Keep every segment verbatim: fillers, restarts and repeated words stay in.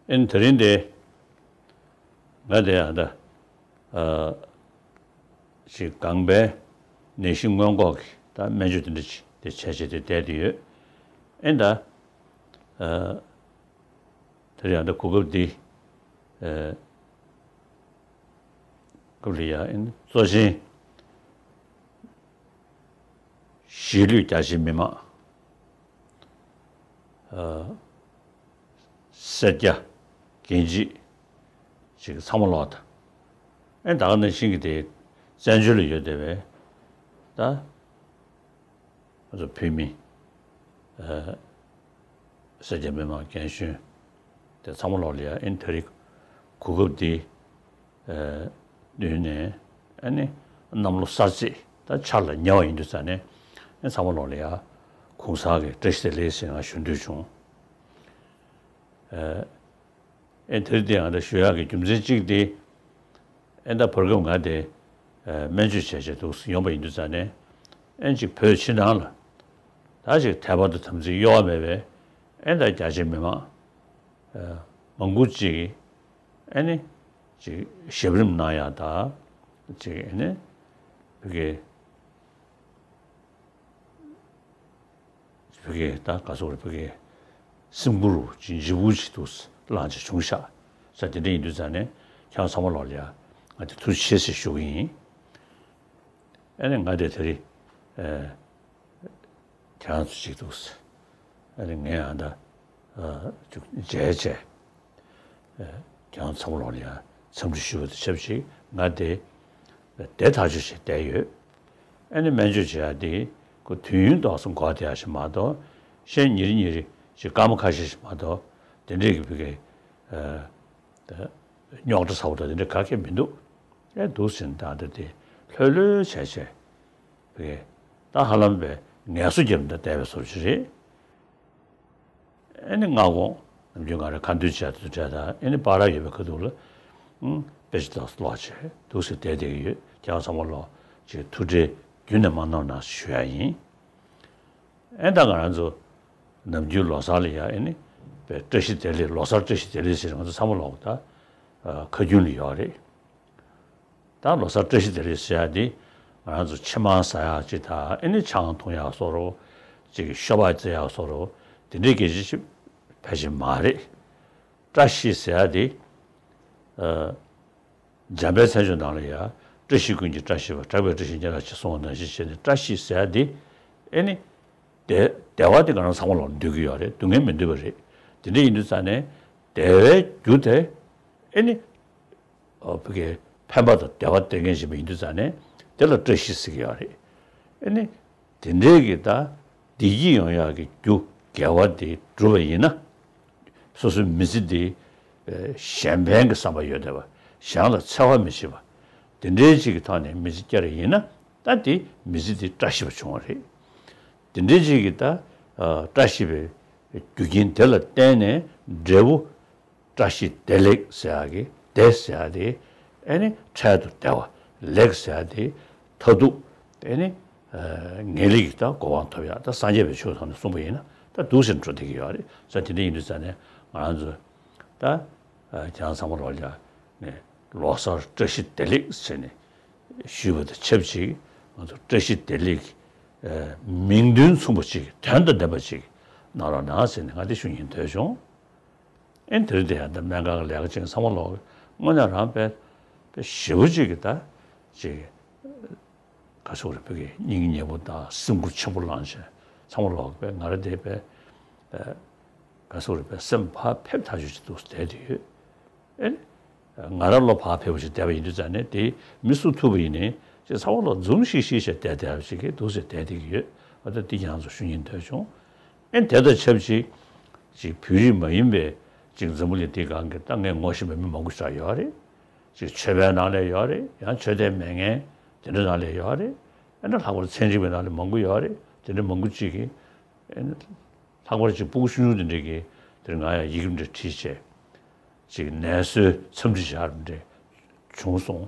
ཨེ་ནི་དེ་རིང་འདི་ང་དེ་ཡང་ད་ཨ་ཅིག་སྒང་པའི་ནད་གཞི་སྔོན་འགོག་གི་ད་སྨན་བཅོས་དེ་འདྲ་ཅིག་དེ་བྱས་བྱས་དེ་བསྡད་དེ་ཡོད། ཨེ་ནི་ད་ཨ་དེ་རིང་ཡང་ད་གོ་སྐབས་འདི་ཨ་སྐབས་ལ་ཡང་ཨེ་ནི་གཙོ་ཆེན་གཞིས་ལུས་རྒྱ་ཆེའི་མི་མང་། ཨ་སེར་སྐྱ། རྒན་བྱིས། ཅིག་ཚང་མ་ལོག་ད། ཨེ་ད་ག་ནང་བཞིན་གྱི་དེ་བཙན་བྱོལ་ལ་ཡོད་བསྡད་པའི་ད་ང་ཚོ་བོད་མི་ཨ་སེར་སྐྱ་མི་མང་རྒན་གཞོན་དེ་ཚང་མ་ལོག་ལ་ཡ་ཨེ་ད་རེས་གོ་སྐབས་འདི་ཨ་བསྟུན་ནས་ཨ་ནི་གནམ་ལོ་གསར་ཚེས་ད་འཆར་ལ་ཉེ་བ་ཡིན་དུས་ཙང་ནས་ཨ་ཚང་མ་ལོག་ལ་ཡ་གུང་སེང་གི་བཀྲ་ཤིས་བདེ་ལེགས་ཟེར་ང་ཞུ་འདོད་བྱུང་། ཨ་ཨེ་དེར་བརྟེན་ང་ད་ཞུ་ཡག་གི་རྒྱུ་མཚན་གཅིག་དེ་ཨེ་ད་བར་སྐབས་ང་དེ་ཨ་སྨན་བཅོས་བྱས་བྱས་འདུག་ཡོང་པ་ཡིན་དུས་ཙང་ནས་ཨེ་ཅིག་བོད་ཕྱི་ནང་ལ་ད་ཅིག་དད་པ་དང་དམ་ཚིག་གཡོ་བ་མེད་པའི་ཨེ་ད་རྒྱ་ཆེའི་མི་མང་ཨ་མང་པོ་ཅིག་ཨེ་ནི་ཅིག་ཞབས་རིམ་གནང་ཡག་ད་ཅིག་ཨེ་ནི་བོད་ཀྱི་བོད་ཀྱི་ད་ག་ཚོད་རེད། བོད་ཀྱི་སེམས་ཁུར་ཅིག་ལྗིད་པོ་ཅིག་འདུག་བླངས་ཅིག་བྱུང་ཤག་ས། དེ་འདྲ་ཡིན་དུས་ཙང་ནས་ཁྱེད་རང་ཚང་མ་ལོག་ལ་ཡ་ང་དེ་ཐུགས་རྗེ་ཆེ་ཞུ་གི་ཡིན། ཨ་ནི་ང་དེ་དེ་རིང་ཨ་ཁྱེད་རང་ཚོ་ཅིག་འདུག་ས། ཨ་ནི་ངས་ཨ་ད་ཨ་ཅིག་མཇལ་བྱས། ཨ་ཁྱེད་རང་ཚང་མ་ལོག་ལ་ཡ་འཚམས་འདྲི་ཞུ་བ་དང་ཆབས་ཅིག་ང་དེ་བསྡད་ཐག་ཆོད་བྱས་བསྡད་ཡོད། ཨ་ནི་སྨན་བཅོས་བྱེད་ཡག་དེ་ཁོ་དུས་ཡུན་ཏོག་ཙམ་འགོར་བསྡད་ཡག་ཞིག་མ་གཏོགས་གཞན་ཉིན་རེ་ཉིན་རེ་ཅིག་སྐར་མ་ཁ་ཤས་ཤིག་མ་གཏོགས་དེ་འདྲས་ཀྱི་བོད་ཀྱི་ཨ་རྙོག་དྲ་ཚ་པོ་དང་དེ་འདྲ་ག་གེ་མི་འདུག་ཨེ་འདུག་ཟེར་ནས་ད་ལྟ་དེ་ལྷོད་ལྷོད་བྱས་བྱས་བོད་ཀྱི་ད་ཧ་ལམ་པའི་ངལ་གསོ་རྒྱབ་ནས་བསྡད་པའི་བཟོ་ཅིག་རེད། ཨེ་ནི་སྔ་དགོང་ནམ་རྒྱུན་ང་རང་ཁ་འདོན་བྱས་དུས་འཕྲལ་དང་ཨེ་ནི་པར་ཡོད་པའི་ཁ་ཐུག་ལ་ཨང་དཔེ་ཆ་ཏོག་ཙམ་ཀློག་བྱས་འདུག་ཟེར་བསྡད་བསྡད་ཀྱི་ཡོད། ཁྱེད་རང་ཚང་མ་ལོག་ཅིག་ཐུགས་ཁྲལ་རྒྱུན་ནས་མ་གནང་གནང་ཞུ་ཡག་ཡིན། ཨེ་ད་ང་རང་ཚོ་ནམ་རྒྱུན་ལོ་གསར་ལ་ཡ་ཨེ་ནི་པའི་བཀྲ་ཤིས་བདེ་ལེགས། ལོ་གསར་བཀྲ་ཤིས་བདེ་ལེགས་ཟེར་ང་ཚོ་ཚང་མ་ལོག་ད་ཨ་ཁ་རྒྱུན་ལ་ཡོད་རེད། ད་ལོ་གསར་བཀྲ་ཤིས་བདེ་ལེགས་ཟེར་ཡག་འདི་ང་རང་ཚོ་ཕྱེ་མར་ཟ་ཡག་ཅིག་དང་ཨེ་ནི་ཆང་འཐུང་ཡག་བཟོ་འདྲ་ཅིག་ཤོ་སྦག་རྩེ་ཡག་བཟོ་འདྲ་དེ་འདྲའི་སྐད་ཆ་ཅིག་ཕལ་ཆེར་མ་རེད། བཀྲ་ཤིས་ཟེར་ཡག་འདི་ཨ་འཇམ་དཔལ་མཚན་བརྗོད་ནང་ལ་ཡ་བཀྲ་ཤིས་ཀུན་གྱི་བཀྲ་ཤིས་པ། གྲགས་པའི་བཀྲ་ཤིས་སྙན་གྲགས་ཆེ་གསུངས་པ་ནང་བཞིན་བྱས་ནས་བཀྲ་ཤིས་ཟེར་ཡག་འདི་ཨེ་ནི་བདེ་བདེ་བ་འདི་ང་རང་ཚང་མ་ལོག་འདོད་ཀྱི་ཡོད་རེད། སྡུག་བསྔལ་མི་འདོད་པ་རེད། དེ་འདྲ་ཡིན་དུས་ཙང་ནས་བདེ་བའི་རྒྱུ་དེ་ཨེ་ནི་ཨ་བོད་ཀྱི་ཕན་པ་དང་བདེ་བ་སྟེར་མཁན་ཞིག་ཡིན་དུས་ཙང་ནས་དེ་ལ་བཀྲ་ཤིས་ཟེར་གྱི་ཡོད་རེད། ཨེ་ནི་དེ་འདྲའི་གི་ད་བདེ་སྐྱིད་ཡོང་ཡག་གི་རྒྱུ་དགེ་བ་དེ་བསྒྲུབས་པ་ཡིན་ན་སོ་སོའི་མི་ཚེ་འདི་ཨ་གཞན་ཕན་གྱི་བསམ་པ་ཡོད་བསྡད་པ། གཞན་ལ་འཚེ་བ་མི་བྱེད་པ། དེ་འདྲའི་ཅིག་གི་ཐོག་ནས་མི་ཚེ་བསྐྱལ་བ་ཡིན་ན་ད་དེ་མི་ཚེ་འདི་བཀྲ་ཤིས་པ་བྱུང་བ་རེད། དེ་འདྲའི་ཅིག་གི་ད་ཨ་བཀྲ་ཤིས་པའི་རྒྱུ་རྐྱེན་དེ་ལ་བརྟེན་ནས་འབྲས་བུ་བཀྲ་ཤིས་བདེ་ལེགས་ཟེར་ཡག་གི་བདེ་ཟེར་ཡག་དེ་ཨེ་ནི་འཕྲལ་དུ་བདེ་བ། ལེགས་ཟེར་ཡག་དེ་མཐར་ཐུག་ཨེ་ནི་ཨ་ངེས་ལེགས་ཀྱི་ད་གོ་འཕང་ཐོབ་ཡག་ད་སངས་རྒྱས་པའི་ཆོས་ཐོག་ནས་གསུངས་པ་ཡིན་ན་ད་འདུག་སེ་འགྲོ་བསྡད་ཀྱི་ཡོད་རེད། ས་དེ་འདྲ་ཡིན་དུས་ཙང་ནས་ང་རང་ཚོ་ད་ཨ་ཁྱེད་རང་ཚང་མ་ལོག་ལ་ནས་ལོ་གསར་བཀྲ་ཤིས་བདེ་ལེགས་ཟེར་ནས་ཞུས་པ་དང་ཆབས་ཅིག་ང་ཚོ་བཀྲ་ཤིས་བདེ་ལེགས་ཨ་མིང་དོན་མཚུངས་པ་ཅིག་དོན་དང་ལྡན་པ་ཅིག་གནང་རོགས་གནང་ཟེར་ནས་ང་དེ་ཞུ་སྙིང་འདོད་བྱུང་། ཨེ་དེ་རིང་དེ་ཡང་ད་སྨན་ཁང་གི་ལས་ཀ་བྱེད་མཁན་ཚང་མ་ལོག་དངོས་གནས་རང་དཔེ་དཔེ་ཞེ་པོ་ཅིག་གི་ད་ཅིག་ག་ཚོད་རེད། བོད་ཀྱི་སྙིང་ཉེ་པོ་དང་སེམས་ཁུར་ཆེན་པོ་བླངས་བྱས་ཚང་མ་ལོག་དཔེ་ང་རང་དེ་དཔེ་ག་ཚོད་རེད། དཔེ་སེམས་ཕར་ཕེབས་ཐག་ཆོད་ཅིག་འདུག་བསྡད་དེ་ཡོད། ཨེ་ང་རང་བློ་ཕར་ཕེབས་པ་ཞིག་བསྡད་པ་ཡིན་དུས་ཙང་ནས་དེ་མི་སུ་ཐུག་པ་ཡིན་ནའི་ཅིག་ཚང་མ་ལོག་འཛུམ་ཤིག་ཤིག་བྱས་བསྡད་བསྡད་པ་ཞིག་གི་འདུག་ཟེར་བསྡད་བསྡད་ཀྱི་ཡོད། ཨ་ད་འདི་ཁྱེད་རང་ཚོ་ཞུ་སྙིང་འདོད་བྱུང་། ཨེ་དེ་དང་ཆབས་ཅིག་ཅིག་བོད་རིགས་མ་ཡིན་པའི་ཅིག་འཛམ་བུ་གླིང་འདིའི་སྒང་གི་ད་ངས་ངོ་ཤེས་པའི་མི་མང་པོ་ཞིག་ཡོད་རེད། ཅིག་ཆོས་པའི་ནང་ལ་ཡོད་རེད། ཡང་ཆོས་དད་མེད་མཁན་དེ་འདྲ་ནང་ལ་ཡོད་རེད། ཨེ་ན་ལྷག་པར་ཚན་རིག་པའི་ནང་ལ་མང་པོ་ཡོད་རེད། དེ་འདྲ་མང་པོ་ཅིག་གིས་ཨེ་ན་ལྷག་པར་ཅིག་སྤུ་གུ་ཆུང་ཆུང་དེ་འདྲས་ཀྱིས་དེར་ང་ཡང་ཡི་གེ་འདྲ་བྲིས་བྱས་ཅིག་ནད་གསོའི་འཚམས་འདྲི་བྱ་རུ་འདྲ་བྱུང་སོང་།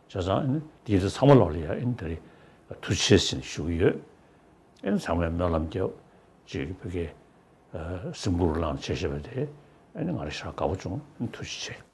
བྱས་ཙང་ཨེ་ན་དེའི་དེ་ཚང་མ་ལོག་ལ་ཡ་ཨེ་ན་དེ་རིང་ཐུགས་རྗེ་ཆེ་ཟེར་ནས་ཞུ་གི་ཡོད། ཨེ་ན་ཚང་མས་སྨོན་ལམ་རྒྱབ་ཅིག་བོད་སྐད་སེམས་ཁུར་བླངས་བྱས་བྱས་པ་དེ་ ཨ་ནི་ང་རང་ཞེ་དྲག་དགའ་པོ་བྱུང་། ཐུགས་རྗེ་ཆེ།